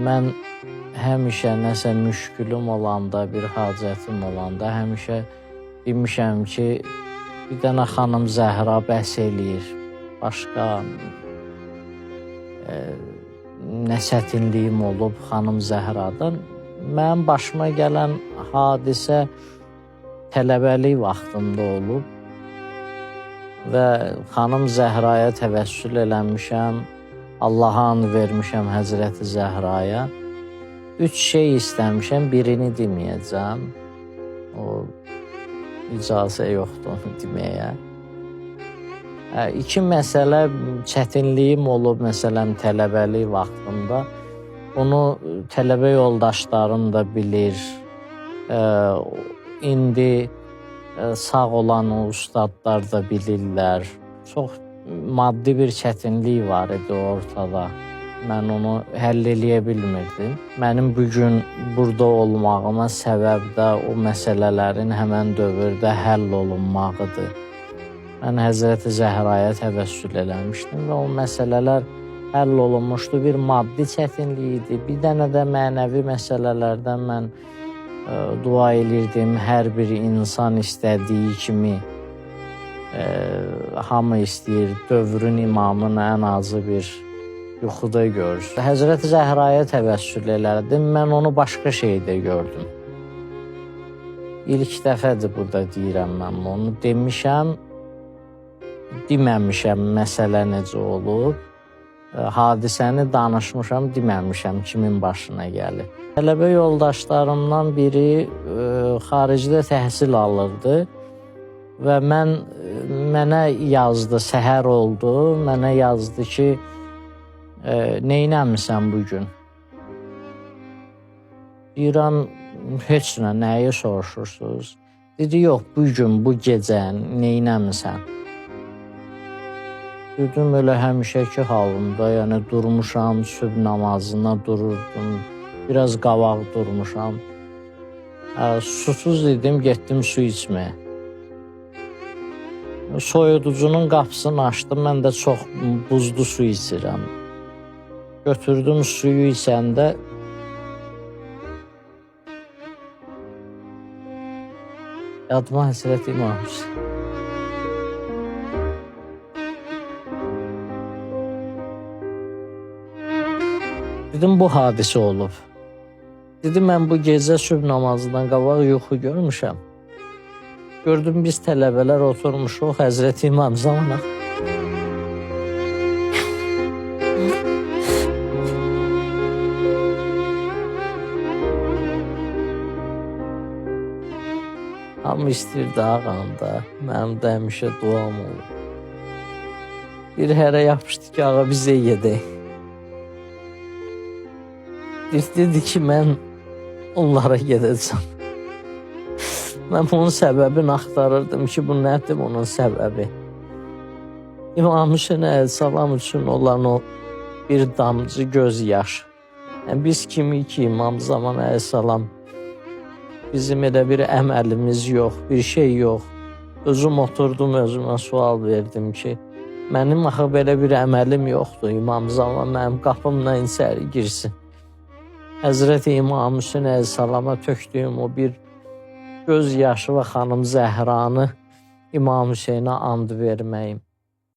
Mən həmişə nəsə müşkülüm olanda, bir hacətim olanda həmişə demişəm ki, bir dənə xanım Zəhra bəs eləyir. Başqa nə çətinliyim olub xanım Zəhradan. Mənim başıma gələn hadisə tələbəlik vaxtımda olub və xanım Zəhraya təvəssül eləmişəm. Allaha and vermişəm Həzrəti Zəhraya. 3 şey istəmişəm, birini deməyəcəm. O icazə yoxdur onu deməyə. İki məsələ çətinliyim olub, məsələn, tələbəlik vaxtımda. Bunu tələbə yoldaşlarım da bilir. İndi sağ olan o ustadlar da bilirlər. Çox maddi bir çətinlik var idi ortada. Mən onu həll eləyə bilmirdim. Mənim bu gün burada olmağıma səbəb də o məsələlərin həmən dövrdə həll olunmağıdır. Mən Həzrəti Zəhraya təvəssül eləmişdim və o məsələlər həll olunmuşdu. Bir maddi çətinlik idi, bir dənə də mənəvi məsələlərdən mən dua elirdim. Hər bir insan istədiyi kimi hamı istəyir dövrün imamını ən azı bir yuxuda görsün. Həzrəti Zəhraya təvəssül elədim. Mən onu başqa şeydə gördüm. İlk dəfədir burada deyirəm mən bunu. Demişəm, deməmişəm məsələ necə olub. Hadisəni danışmışam, deməmişəm kimin başına gəlib. Tələbə yoldaşlarımdan biri xaricdə təhsil alırdı və mənə yazdı, səhər oldu, mənə yazdı ki, neynəmisən bu gün? Deyirəm, heç nə, nəyi soruşursunuz? Dedi, yox, bu gün, bu gecə neynəmisən? Dedim, elə həmişəki halımda, yəni durmuşam, sübh namazına dururdum, biraz qabaq durmuşam. Susuz idim, getdim su içməyə. Soyuducunun qapısını açdım, mən də çox buzlu su içirəm. Götürdüm suyu içəndə yadıma Həzrəti İmam Hüseyn. Dedim, bu hadisə olub. Dedi, mən bu gecə sübh namazından qabaq yuxu görmüşəm. Gördüm biz tələbələr oturmuşuq Həzrəti İmam zamana. Hamı istəyirdi ağam da, mənim də həmişə duam olub. Bir hərə yapışdı ki, ağa bizə gedək. Bir dedi ki, mən onlara gedəcəm. Mən bunun səbəbini axtarırdım ki, bu nədir bunun səbəbi? İmam Hüseyn əleyhissalam üçün olan o bir damcı göz yaşı. Yəni biz kimik ki, İmam Zaman əleyhissalam bizim elə bir əməlimiz yox, bir şey yox. Özüm oturdum, özümə sual verdim ki, mənim axı belə bir əməlim yoxdur. İmam Zaman mənim qapımdan içəri girsin. Həzrəti İmam Hüseyn əleyhissalama tökdüyüm o bir göz yaşı və xanım Zəhranı İmam Hüseynə and verməyim.